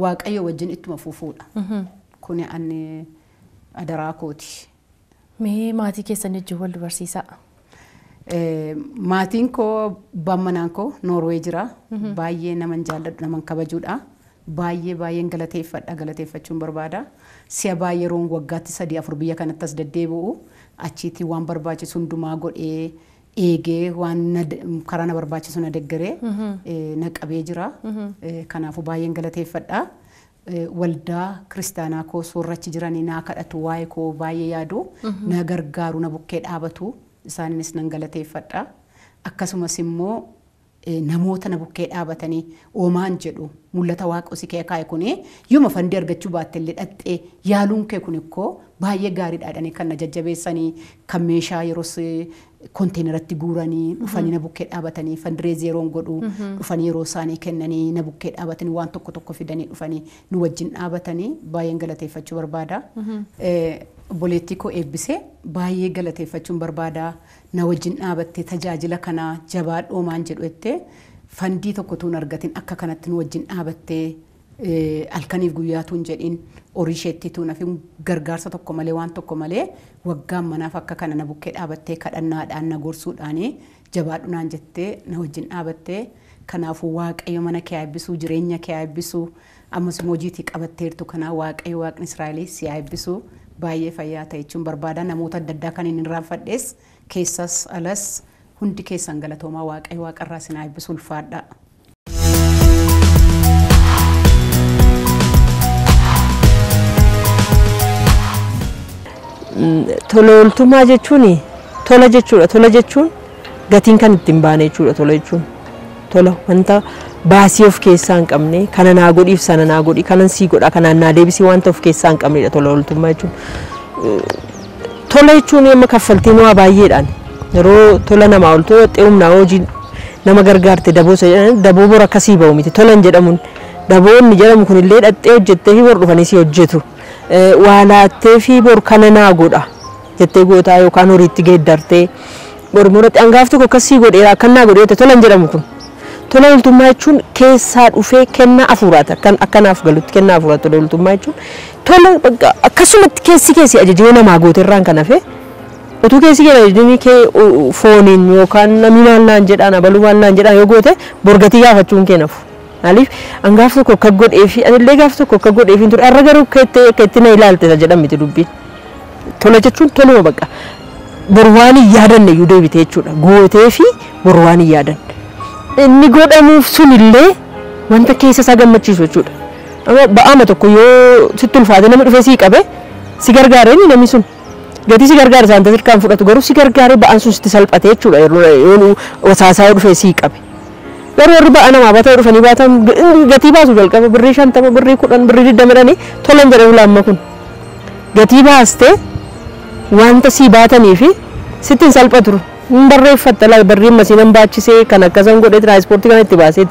waaqayyo wajjin ittuma fufuudha. Kuni ani adaraa kooti. Mee maatii keessan wajjin wal dubarsiisaa? Maatiin koo abbaan manaan koo Noorwee jira. Baay'ee naman jaalladhu naman kabajuudha. Baay'ee baay'een galateeffadha galateeffachuun barbaada. Si'a baay'ee yeroon waggaatti 3-4 biyya kanatti as deddeebi'u achiitti waan barbaachisu hundumaa godhee eegee waan karaa na barbaachisu na deeggaree na qabee jira. Kanaafuu baay'een galateeffadha. Waldaa kiristaanaa koo soorrachi jiranii naa kadhatu waa'ee koo baay'ee yaadu na gargaaru na bukkee dhaabatu isaaniinis nan galateeffadha. Akkasumas immoo namoota na bukkee dhaabatanii oomaan jedhu mul'ata waaqa si kee kaa'e kuni yooma fandii argachuu baatte illee dhaxxee yaaluun kee kun ikkoo baay'ee gaariidha jedhanii kan na jajjabeessanii kan meeshaa yeroos konteeneratti guuranii dhufanii na bukkee dhaabatanii fandireezii yeroon godhu dhufanii yeroo isaanii kennanii na bukkee dhaabatanii waan tokko tokko fidanii dhufanii nu wajjin dhaabatanii baay'een galateeffachuu barbaada. Obboleettii koo eebbisee baay'ee galateeffachuun barbaada. Na wajjin dhaabattee tajaajila kanaa jabaadhu oomaan jedhu jettee fandii tokko tuun argatin akka kanatti nu wajjin dhaabattee halkaniif guyyaa tuun jedhin horii isheetti tuun hafi gargaarsa tokko malee waan tokko malee waggaan manaaf akka kana na bukkee dhaabattee kadhannaadhaan na gorsuudhaan jabaadhu naan jettee na wajjin dhaabattee kanaafuu waaqayyo mana kee eebbisuu jireenya kee eebbisuu ammas immoo hojiitii qabatteertu kanaa waaqayyo waaqni Israa'el si eebbisuu baay'ee fayyaa ta'e jechuun barbaada namoota adda addaa kan hin irraanfadhes keessas alas hundi keessan galatoomaa waaqayyo waaqarraa isin eebbisu ulfaadha. Tola ooltummaa jechuun tola jechuudha. Tola jechuun gatiin kan ittiin baane jechuudha. Tola jechuun tola wanta baasii of keessaa hin qabne kana naa godhiif sana naa godhi kanan sii godha kanaan naa deebisii wanta of keessaa hin qabnedha tola ooltummaa jechuun. Tola jechuun amma kaffaltiin waa baay'eedhaan yeroo tola namaa ooltu humnaa hojii nama gargaarte daboo jedhan daboo bor akkasii ba'u miti tola hin jedhamuun daboonni jedhamu kunillee dhattee hojjettee fi bor dhufanii si hojjetu. Waa laattee fi bor kana naa godha jettee gootaa yookaan horiitti geeddartee bor muratti hangaaf tokko akkasii godheera akkan naa godhe tola hin jedhamu kun. Tola ooltummaa jechuun keessaa dhufee kennaa hafuuraati akkanaaf galutti kennaa hafuuraati tola ooltummaa jechuun tola akkasumatti keessi keessi ajajee namaa goote irraan kan hafe utuu keessi kee ajajni kee fooniin yookaan namni maal naan jedhaan abaluu maal naan jedhaan yoo goote borgatii gaafachuun kee nafu. Maaliif hangaaf tokko akka godhee fi anillee gaaf tokko akka godhee fi ture har'a garuu akka itti na ilaalte isa jedhan miti dubbiin. Tola jechuun toluma bakka bor waan hin yaadanne iyyuu deebite jechuudha gootee fi bor waan hin yaadanne. Inni godhamuuf sunillee wanta keessa isaa gammachiisu jechuudha. Amma ba'aama tokko yoo sitti ulfaate namni dhufee sii qabe si gargaaree namni sun gatii si gargaara isaan tasirkaan fudhatu garuu si gargaaree ba'aan sun sitti salphate jechuudha yeroo wasaasaa dhufee sii qabe. Garuu warri ba'aa namaa baatanii dhufanii baatan gatii baasu jalqaba birrii 50 birrii 10 birrii 20 jedhanii tolan jedhamu laamma kun. Gatii baastee wanta sii baatanii fi sitti hin salphatu. Hin barreeffatta laa barriin masiinan baachisee kan akkasan godhee tiraanspoortii kana itti baasee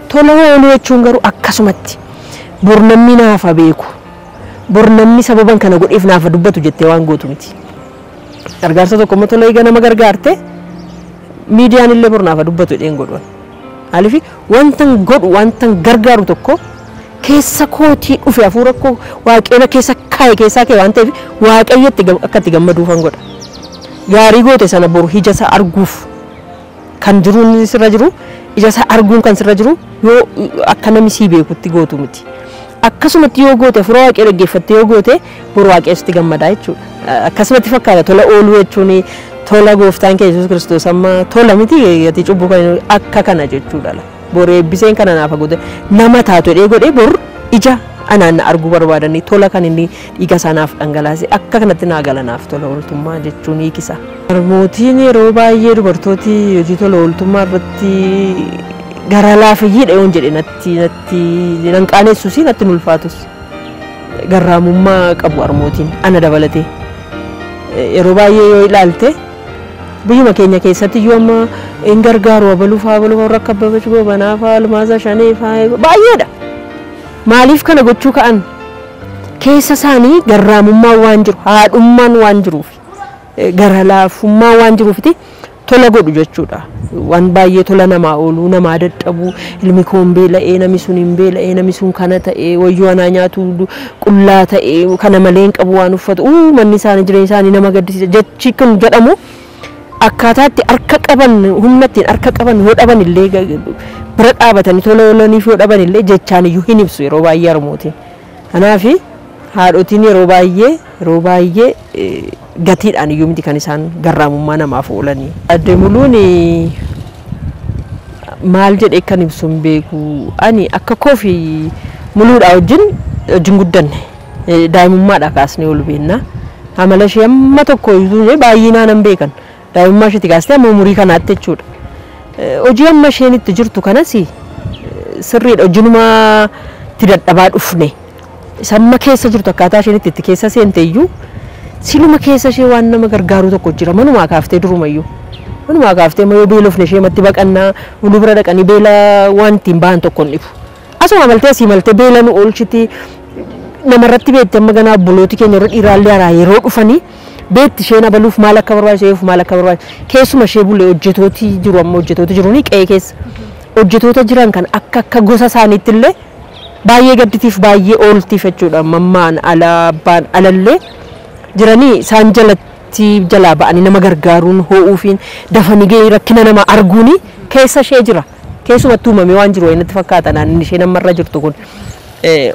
tola ooluu jechuun garuu akkasumatti bor namni naafa beeku bor namni sababan kana godheef naafa dubbatu jettee waan gootu miti. Gargaarsa tokko immoo tola eega nama gargaarte miidiyaan illee bor naafa dubbatu jedheen godhan. Maaliif wanta godhu wanta gargaaru tokko keessa kootii dhufe hafuura koo waaqayyoon keessa kaa'e keessaa kee waan ta'eef waaqayyotti akka itti gammaduufan godha. Gaarii goote sana boru ija isaa arguuf kan jiruun sirra jiru ija isaa arguun kan sirra jiru yoo akka namni sii beekutti gootu miti. Akkasumatti yoo goote hafuura waaqayyoo dhaggeeffatte yoo goote boru waaqayyotti gammadaa jechuudha. Akkasumatti fakkaata tola ooluu jechuun tola gooftaan keenya Yesuus Kiristoos amma tola miti gatii cubbuu kan akka kana jechuudha. Boru eebbiseen kana naaf goote nama taatu jedhee godhee boru ija anaan na arguu barbaadanii tola kan inni dhiiga isaa naaf dhangalaase akka kanatti naa galanaaf tola ooltummaa jechuun hiikisa. Mootiin yeroo baay'ee dubartooti hojii tola ooltummaa irratti gara laafiyyiidha yoon jedhe natti natti nan qaanessus natti hin ulfaatus. Garraamummaa qabu harmootiin ana dabalatee. Yeroo baay'ee yoo ilaalte biyyuma keenya keessatti iyyuu amma hin gargaaru abaluu fa'aa abaluu fa'aa rakka Abbabach Goobanaa fa'aa Almaazaa Shanee fa'aa baay'eedha. Maaliif kana gochuu ka'an? Keessa isaanii garraamummaan waan jiru haadhummaan waan jiruuf. gara laafummaa waan jiruufiti tola godhu jechuudha. Waan baay'ee tola namaa ooluu, namaa dadhabuu, ilmi koo hin beela'ee, namni sun hin beela'ee, namni sun kana ta'ee, wayyoo anaa nyaatu qullaa ta'ee, kana malee hin qabu waan uffatu, manni isaanii jireenya isaanii nama gaddisiisa jechi kun jedhamu akkaataatti harka qaban humna ittiin harka qaban yoo dhaban illee bira dhaabatanii tola oolaniif yoo dhaban illee jechaan iyyuu hin ibsu yeroo baay'ee harmootiin. Kanaaf haadhotiin yeroo baay'ee gatiidhaan iyyuu miti kan isaan garraamummaa namaaf oolanii. Aadde Muluun maal jedhee kan ibsu hin beeku. Ani akka koofi Muluudhaa wajjin guddanne daa'imummaadhaa kaasnee ol beenna. Amala ishee amma tokko iyyuu baay'inaan hin beekan. Daa'imummaa isheetti kaastee amma umurii kanaatti jechuudha. Hojii amma isheen itti jirtu kanas sirriidha. Hojiinuma itti dadhabaa dhufne. Isa amma keessa jirtu akkaataa isheen itti keessa seente iyyuu siluma keessa ishee waan nama gargaaru tokko jira. Manumaa kaaftee durumayyuu. Manumaa kaaftee yoo beelofne ishee matti baqannaa Muluu bira dhaqanii beela waan ittiin bahan tokko hin dhibu. Asuma maltee asii maltee beela nu oolchiti namarratti beekti amma ganaa obbolooti keenya yeroo dhiiraallee haraa yeroo dhufanii beekti isheen abaluuf maal akka barbaachisu eeguuf maal akka barbaachisu keessuma ishee bulee hojjetooti jiru amma hojjetooti jiru ni qe'ee keessa hojjetoota jiran kan akka akka gosa isaaniitti illee baay'ee gadditiif baay'ee ooltiif jechuudha. Mammaan ala abbaan alallee jiranii isaan jalatti jalaa ba'anii nama gargaaruun hoo'uufiin dafanii gahee rakkina nama arguuni keessa ishee jira. Keessumattuu uumamee waan jiru wayinatti fakkaata naannin isheen ammarra jirtu kun.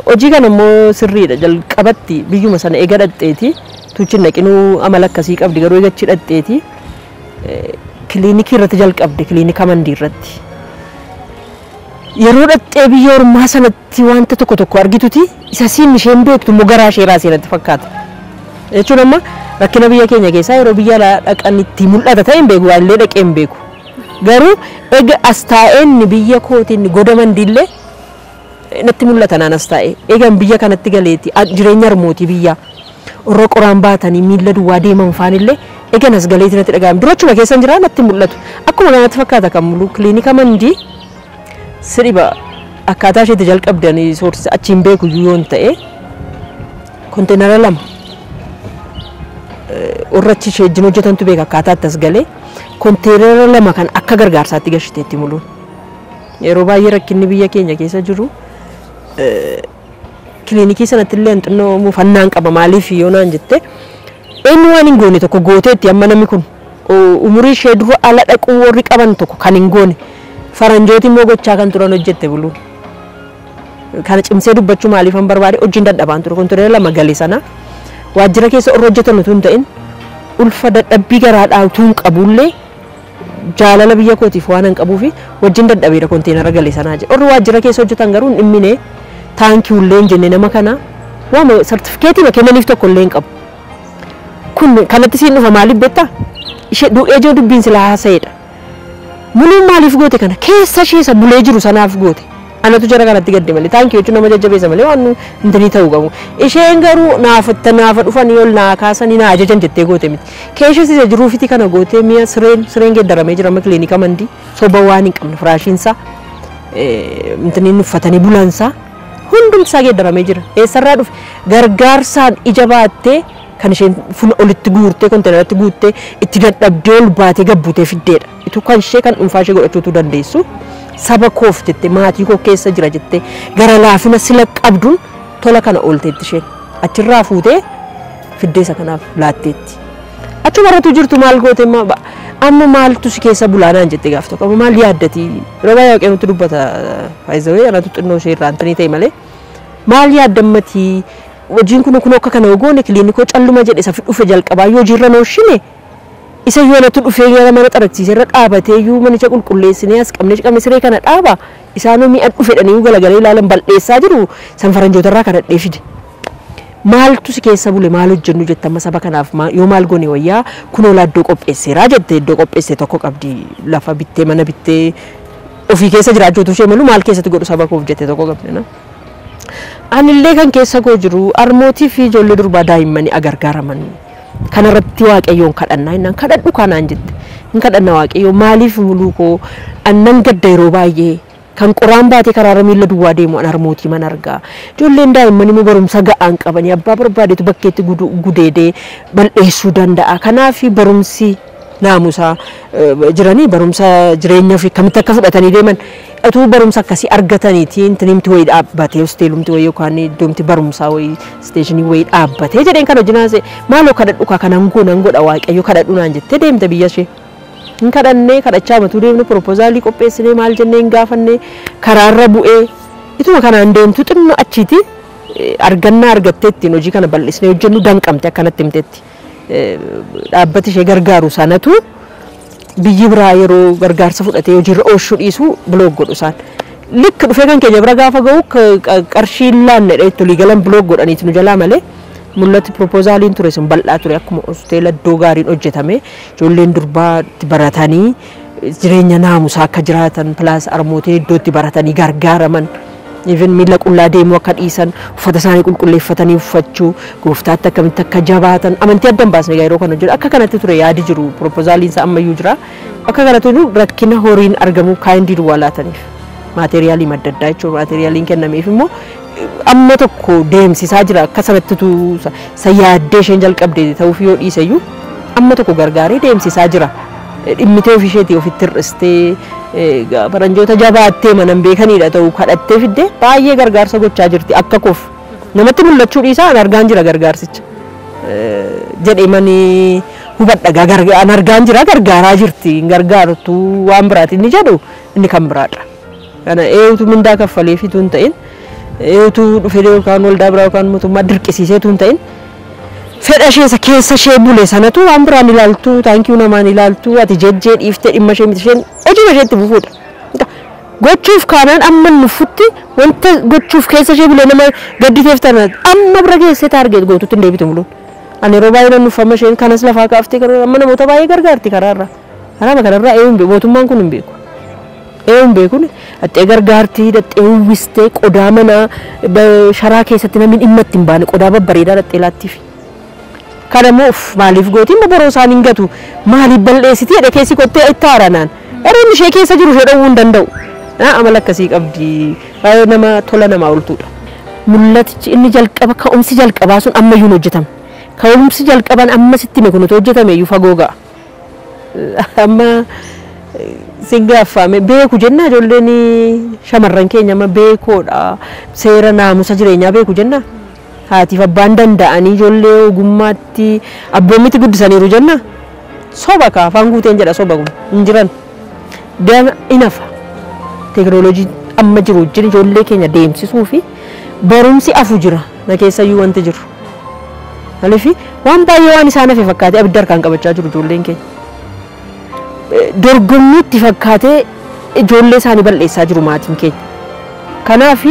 Hojii kana immoo sirriidha jalqabatti biyyuma sana eega dhaqxeeti tuuchi naqinuu amala akkasii qabdi garuu eega achi dhaqxeeti kiliinikii irratti jalqabde kiliinika Mandii irratti. Yeroo dhaqxee biyya ormaa sanatti wanta tokko tokko argituti isa siin isheen beektu immoo garaa ishee raasee natti fakkaata. Jechuun amma rakkina biyya keenya keessaa yeroo biyya alaa dhaqan itti mul'ata ta'e hin beeku waallee dhaqee hin beeku. Garuu eega as taa'een biyya kootiin goda Mandiillee natti mul'ata naan as taa'e. Eegan biyya kanatti galeeti jireenya harmootii biyyaa warra qoraan baatanii miilla duwwaa deeman faanillee eegan as galeeti natti dhaga'ame. Durachuma keessa jira natti mul'atu. Akkuma kanatti fakkaata kan Muluu kiliinika Mandii sirriba akkaataa isheetti jalqabdanii soorsi achiin beeku iyyuu yoon ta'e konteenara 2 warra achi ishee wajjin hojjetantu beeka akkaataa itti as galee konteenara 2 kan akka gargaarsaatti gashiteetti Muluun. Yeroo baay'ee rakkinni biyya keenya keessa jiru kiliinikii sanatti illee xinnoo mufannaan qaba maaliif yoo naan jette eenyu waan hin goone tokko gooteetti amma namni kun umurii ishee dura ala dhaquu warri qaban tokko kan hin goone faranjooti immoo gochaa kan turan hojjette Muluun. Kana cimsee dubbachuu maaliif han barbaade hojiin dadhabaan ture konteenara 2 galee sana waajjira keessa warra hojjetan utuu hin ta'in ulfa dadhabbii garaadhaa utuu hin qabullee jaalala biyya kootiif waan hin qabuufi wajjin dadhabeera konteenara galee sanaa jedhe. Warri waajjira keessa hojjetan garuu hin dhimmine taankii illee hin jenne nama kana waama sartifikeetii kennaniif tokko illee hin qabu. Kun kanatti siin dhufa maaliif beektaa? Ishee du'ee jiru dubbiin silaa haasa'edha. Muluun maaliif goote kana keessa ishee isa bulee jiru sanaaf goote. Anatu jara kanatti gadde malee taankii jechuun nama jajjabeessa malee waan intanii ta'uu qabu. Isheen garuu naafa dhufanii ol naa kaasanii naa ajajan jettee goote miti. Keessa isa jiruufiti kana gootee mi'a sireen geeddaramee jira amma kiliinika Mandii soba waan hin qabne firaashiinsaa intaniin uffatanii bulansaa hundumtisaa geeddaramee jira. Eessarraa dhufe gargaarsaan ija baattee kan isheen fuula olitti guurtee konteenaratti guuttee itti dadhabdee ol baatee gabbuutee fiddeedha. Itu kan ishee kan dhuunfaa ishee godhachuutu dandeessu. Saba koof jettee maatii koo keessa jira jettee gara laafina sila qabduun tola kana oolteetti isheen achirraa fuutee fiddeessa kanaaf laatteetti. Achuma irratti jirtu maal goote amma maaltu si keessa bulaanaan jettee gaaf tokko amma maal yaaddati yeroo baay'ee waaqayyoon nutti dubbata faayizawee anatu xinnoo ishee irraa antanii ta'e malee maal yaadammatii hojiin kun kun akka kana goone kiliinikoo calluma jedhe isa dhufe jalqabaa yoo hojiirra nooshine isa yoo natti dhufee gara mana xaragsiisee irra dhaabatee iyyuu manicha qulqulleessinee as qabnee siree kana dhaaba isaanoo mi'a dhufedhanii galagalee ilaalan bal'eessaa jiru san faranjoota irraa kadhadhee fide. Maaltu si keessa bule maal hojjennu jette amma saba kanaaf yoo maal goone wayyaa kunoo iddoo qopheesseeraa jette iddoo qopheesse tokko qabdi lafa bittee mana bittee ofii keessa jiraachuutu ishee malu maal keessatti godhu saba koof jette tokko qabdi na. Anillee kan keessa koo jiru harmootii fi ijoollee durbaa daa'immanii agargaaraman kanarratti waaqayyoon kadhannaa innaan kadhadhu kanaan jette hin kadhanna waaqayyoo maaliif Muluu koo annan gadda yeroo baay'ee Kan qoraan baatee karaarra miila duwwaa deemu an harmootii man argaa. Ijoolleen daa'imman immoo barumsa ga'aan qabanii abbaa barbaadetu bakkeetti gudeedee bal'eessuu danda'a. Kanaaf barumsi naamusaa jiranii barumsa jireenya ofii akkamitti akka fudhatanii deeman utuu barumsa akkasii argataniiti intinimti wayii dhaabbatee hosteelumti wayii yookaan iddoomti barumsaa wayii isteeshinii wayii dhaabbatee jedheen kan hojii naasee maaloo kadhadhu kaa kanan goonan godha waaqayyo kadhadhu naan jettee deemte biyya ishee. Hin kadhannee kadhachaa matuu deemne proposaalii qopheessinee maal jennee hin gaafannee karaarra bu'ee ituma kanaan deemtu xinnoo achiiti argannaa argattee ittiin hojii kana bal'isnee hojjennu danqamte akkanatti himteetti. Dhaabbati ishee gargaaru sanatu biyyi biraa yeroo gargaarsa fudhatee hojiirra oolchuu dhiisu biloog godhu isaan. Likki dhufee kan keenya bira gaafa ga'u qarshii hin laannedha itti olii galan biloog godhaniiti nu jalaa malee mul'atti propozaaliin ture sun bal'aa ture akkuma hosteela iddoo gaariin hojjetame ijoolleen durbaa itti baratanii jireenya naamusaa akka jiraatan pilaas harmootiin iddoo itti baratanii gargaaraman. Even miila qullaa deemuu akka dhiisan uffata isaanii qulqulleeffatanii uffachuu gooftaatti akkamitti akka jabaatan amantii adda hin baasne yeroo kana hojjetu akka kanatti ture yaadi jiru propozaaliin isaa ammayyuu jira akka kanatti jiru rakkina horiin argamu kaayindii duwwaa laataniif maateeriyaalii madda addaa jechuudha maateeriyaaliin kennameef immoo amma tokko deemsisaa jira akka sanattitu sa yaaddee isheen jalqabde ta'uuf yoo dhiiseyyuu amma tokko gargaaree deemsisaa jira. Dhimmitee ofii isheetii ofitti hir'istee faranjoota jabaattee manan beekanidha ta'u kadhattee fidde baay'ee gargaarsa gochaa jirti akka koof namatti mul'achuu dhiisaa an argaan jira gargaarsicha jedhee manii hubadha an argaan jira gargaaraa jirti hin gargaartu waan biraati inni jedhu inni kan biraadha. Kana eenyutu mindaa kaffaleefitu hin ta'in eenyutu dhufee yookaan waldaa biraa yookaan mootummaa dirqisiiseetu hin ta'in fedha ishee isa keessa ishee bule sanatu waan biraan ilaaltu taankiyuu namaan ilaaltu ati jejjee dhiiftee dhimma ishee miti isheen hojii isheetti bufuudha. Gochuuf kaanaan amma nufutti wanta gochuuf keessa ishee bule nama gadditeef tana amma bira geessee taargeet gootutti hin deebitu muluun. Ani yeroo baay'ee nan nuffama isheen kanas lafaa kaaftee amma namoota baay'ee gargaarti karaarra. Karaama kanarraa eenyuun beeku mootummaan kun hin beeku. Eenyuun beekuun dhattee gargaartii dhattee uwwistee qodaa manaa sharaa keessatti namni dhimma itti hin baane qodaa babbareedaa dhattee laattiif. Kana immoo maaliif gootiin boroo isaan hin gatu maaliif bal'eessiti jedhe keessi kottee itti haaranaan yeroo ishee keessa jiru ishee dhowwuu hin danda'u. Amala akkasii qabdi baay'ee nama tola namaa ooltuudha. Mul'atichi inni jalqaba ka'umsi jalqabaa sun ammayyuu hin hojjetame. Ka'umsi jalqaban amma sitti hime kun otoo hojjetame iyyuu fagoo ga'a. Amma sin gaaffame beeku jenna ijoolleen shamarran keenya amma beekoodha seera naamusa jireenyaa beeku jenna. Haatiif abbaan danda'anii ijoollee ogummaatti abboomitti guddisaniiru jenna. Soba kaa afaan guuteen jedha soba kun hin jiran. Dana inafa teekinooloojii amma jiru wajjin ijoollee keenya deemsisuu fi barumsi afu jira na keessayyuu wanti jiru. Maaliif waan baay'ee waan isaan hafe fakkaatee abidda harkaan qabachaa jiru ijoolleen keenya. Dorgommiitti fakkaatee ijoollee isaanii bal'eessaa jiru maatiin keenya. Kanaaf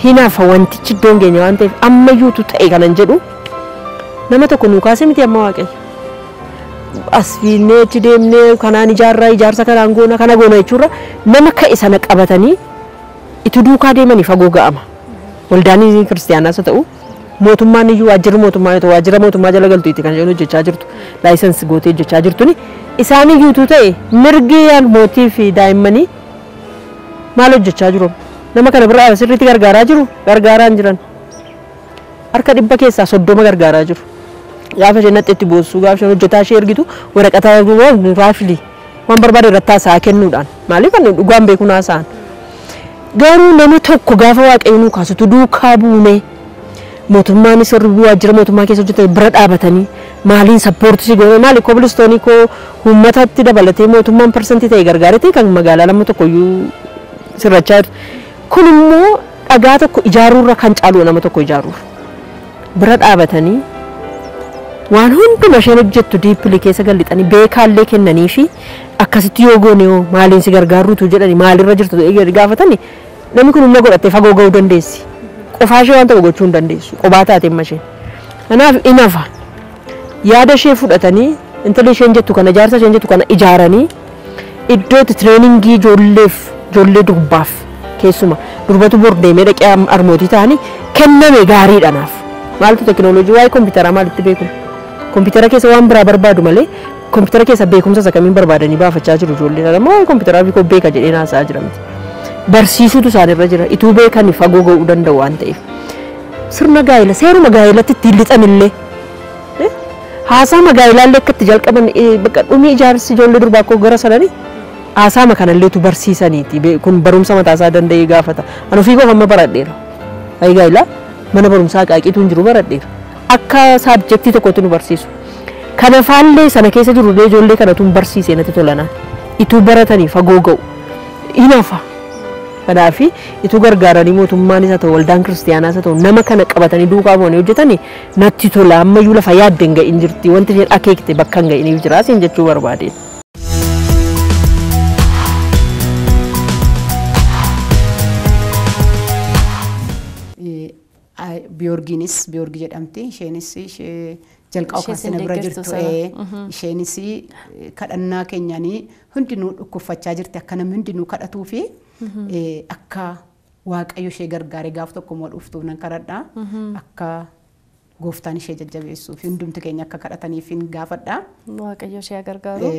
hinaafa wantichi iddoon keenya waan ta'eef ammayyuutu ta'e kanan jedhu nama tokko nuu kaasee miti amma waaqayyo. As fiinnee achi deemnee kanaan ijaarraa ijaarsa kanaan goona kana goona jechuurra nama ka'e sana qabatanii itti duukaa deemanii fagoo ga'ama. Waldaan kiristaanaas haa ta'u mootummaan iyyuu waajjirri mootummaa yoo ta'u waajjira mootummaa jala galtu itti kan isheen hojjechaa jirtu laayisensi gootee hojjechaa jirtuni isaan iyyuutu ta'e mirgi mootii fi daa'immanii maal hojjechaa jiru? Nama kana bira sirriitti gargaaraa jiru gargaaraa hin jiran. Harka 100 keessaa 30 gargaaraa jiru. Gaafa isheen natti boossu gaafa isheen hojjetaa ishee ergitu waraqaa raafili waan barbaade irratti haasa'aa kennuudhaan maaliif ani dhugaan beeku haasa'an. Garuu nama tokko gaafa waaqayyo nuu kaasutu duukaa buune mootummaanis warri waajjira mootummaa keessa hojjetan bira dhaabatanii maaliin sappoortii goone maali kobilistoonii koo uummatatti dabalatee mootummaan parsantii ta'e gargaareeti kan magaalaa nama tokkoyyuu sirrachaa jirtu. Kun immoo dhagaa tokko ijaaruurra kan caalu nama tokko ijaaruurra bira dhaabatanii waan hunduma isheen hojjettu diippilii keessa galixanii beekaallee kennanii fi akkasitti yoo goone hoo maaliin si gargaarruutu jedhanii maalirra jirtu gaafatanii namni kun humna godhattee fagoo ga'uu dandeessi. Qofaa ishee waan tokko gochuu hin dandeessu qobaa taate amma isheen. Kanaaf inafa yaada ishee fudhatanii intalli isheen jettu kana ijaarsa isheen jettu kana ijaaranii iddoo itti tireeningii ijoolleef ijoollee durbaaf keessuma durbatu bor deemee dhaqee harmootii ta'anii kenname gaariidha naaf. Maaltu teekinooloojii waa'ee kompiitaraa maalitti beeku? Kompiitara keessa waan biraa barbaadu malee kompiitara keessa beekumsa isa kamiin barbaadanii baafachaa jiru ijoolleen. Amma waa'ee kompiitaraa fi koo beeka jedhee haasa'aa jira miti. Barsiisuutu isaanirra jira. Ituu beekanii fagoo ga'uu danda'u waan ta'eef. Sirna gaa'ela seeruma gaa'elatti ittiin lixanillee haasaa gaa'elaallee akka itti jalqaban bakka dhumii ijaarsi ijoollee durbaa koo gara sananii haasaama kanalleetu barsiisaniiti. Kun barumsa mataasaa danda'ee gaafata. Ani ofii koo amma baradheera. Ayi gaa'elaa mana barumsaa qaaqiitu hin jiru baradheera. Akka saabjektii tokkotti nu barsiisu. Kana faallee sana keessa jirullee ijoollee kanatu barsiisee natti tolanaan. Ituu baratanii fagoo ga'u. Hinafa. Kanaaf ituu gargaaranii mootummaanis haa ta'u waldaan kiristiyaanaas haa ta'u nama kana qabatanii duukaa bu'anii hojjetanii natti tola ammayyuu lafa yaadde hin ga'in jirti wanti isheen akeekte bakka hin ga'iniif jira siin jechuu barbaadeen. Biyoorgiinis Biyoorgi jedhamti isheenis ishee jalqaba kaasee na bira jirtu isheenis kadhannaa keenyanii hundinuu dhukkubfachaa jirti akka namni hundinuu kadhatuu fi akka Waaqayyo ishee gargaare gaaf tokko immoo dhuftuuf nan kadhadha akka gooftaan ishee jajjabeessuu fi hundumti keenya akka kadhataniif hin gaafadha. Waaqayyo ishee gargaaru.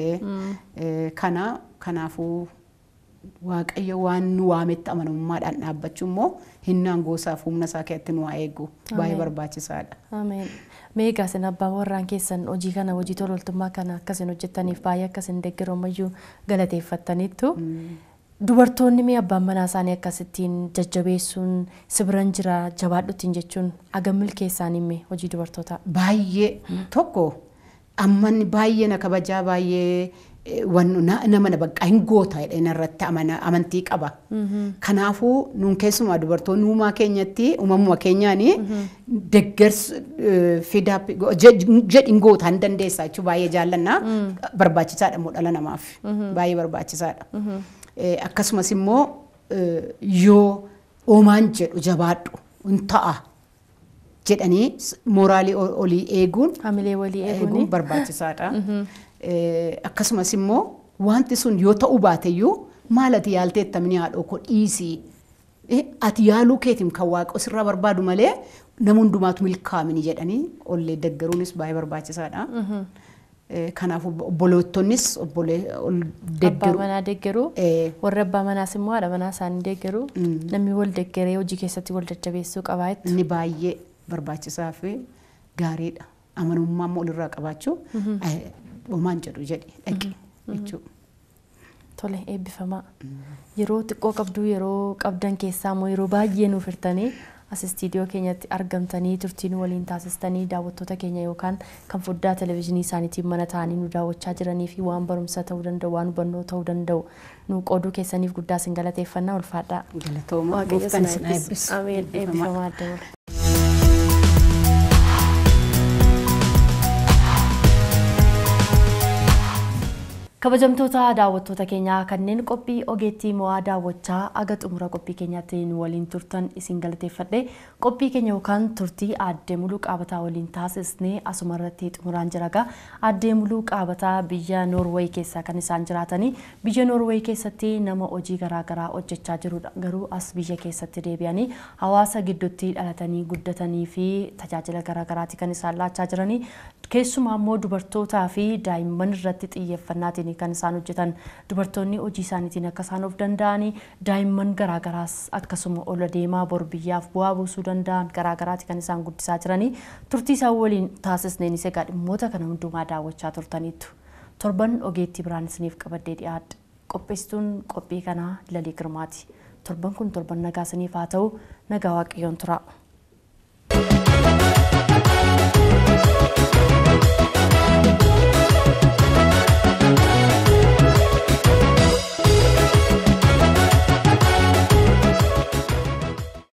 Kana kanaafuu Waaqayyo waan nu waametti amanamummaadhaan dhaabbachuu immoo hinnaan goosaaf humna isaa keessatti nu haa eegu baay'ee barbaachisaadha. Ameen. Mee egaa isin abbaan warraan keessan hojii kana hojii tola ooltummaa kana akkasin hojjettaniif baay'ee akkasin deeggaru ammayyuu galateeffattaniittu. Dubartoonni mee abbaan manaa isaanii akkasittiin jajjabeessuun sibiran jira jabaadhuttiin jechuun hagam milkeessaanii mee hojii dubartootaa? Baay'ee tokko ammanni baay'ee na kabajaa baay'ee nama na bakka hin goota jedhee narratti amantii qaba. Kanaafuu nuun keessumaa dubartoonni uumaa keenyatti uumamuma keenyaanii deeggarsa fidaa jedhin goota hin dandeessaa jechuun baay'ee jaallannaa barbaachisaadha immoo dhala namaaf baay'ee barbaachisaadha. Akkasumas immoo yoo oomaan jedhu jabaadhu hin ta'a jedhanii mooraalii olii eeguun hamilee walii eeguun barbaachisaadha. Akkasumas immoo wanti sun yoo ta'uu baateyyuu maal ati yaalteetta mini haadhoo koo dhiisii ati yaaluu keetiin kan waaqa sirraa barbaadu malee nama hundumaatu milkaa'amini jedhanii ollee deeggaruunis baay'ee barbaachisaadha. Kanaafuu obboloottonnis obbolee ol deeggaru. Abbaa manaa deeggaru. Warri abbaa manaas immoo haadha manaa isaanii deeggaru. Namni wal deeggaree hojii keessatti wal jajjabeessuu qabaa jechuudha. Inni baay'ee barbaachisaa fi gaariidha. Amanamummaa immoo olirraa qabaachuu homaan jedhu jedhi dhaqi jechuudha. Tole eebbifamaa. Yeroo xiqqoo qabdu yeroo qabdan keessaa immoo yeroo baay'ee nuuf hirtanii as istiidiyoo keenyatti argamtanii turtii nu waliin taasistanii daawwattoota keenya yookaan kan foddaa televezyiinii isaaniitiin mana ta'anii nu daawwachaa jiranii fi waan barumsa ta'uu danda'u waan hubannoo ta'uu danda'u nu qooduu keessaniif guddaa isin galateeffannaa ulfaadhaa. Galatooma gooftaan isin eebbisu. Ameen eebbifamaa adda wal. Kabajamtoota daawwattoota keenyaa kanneen qophii ogeettii mo'aa daawwachaa aga xumura qophii keenyaatti nu waliin turtan isin galateeffadhe qophii keenya yookaan turtii Aaddee Muluu Qaabataa waliin taasisnee asuma irratti xumuraan jira egaa Aaddee Muluu Qaabataa biyya Noorweey keessa kan isaan jiraatanii biyya Noorweey keessatti nama hojii garaagaraa hojjechaa jirudha garuu as biyya keessatti deebi'anii hawaasa gidduutti dhalatanii guddatanii fi tajaajila garaagaraati kan isaan laachaa jiranii keessumaa immoo dubartootaa fi daa'imman irratti xiyyeeffannaatiin kan isaan hojjetan dubartoonni hojii isaaniitiin akka isaan of danda'anii daa'imman garaagaraas akkasuma ol adeemaa bor biyyaaf bu'aa buusuu danda'an garaagaraati kan isaan guddisaa jiranii turtii isaan waliin taasisneenis egaa dhimmoota kana hundumaa daawwachaa turtaniitu. Torban ogeettii biraan isiniif qabadhee dhiyaadha. Qopheessituun qophii kanaa Lalii Girmaati. Torban kun torban nagaa isiniif haa ta'u nagaa Waaqayyoon tura.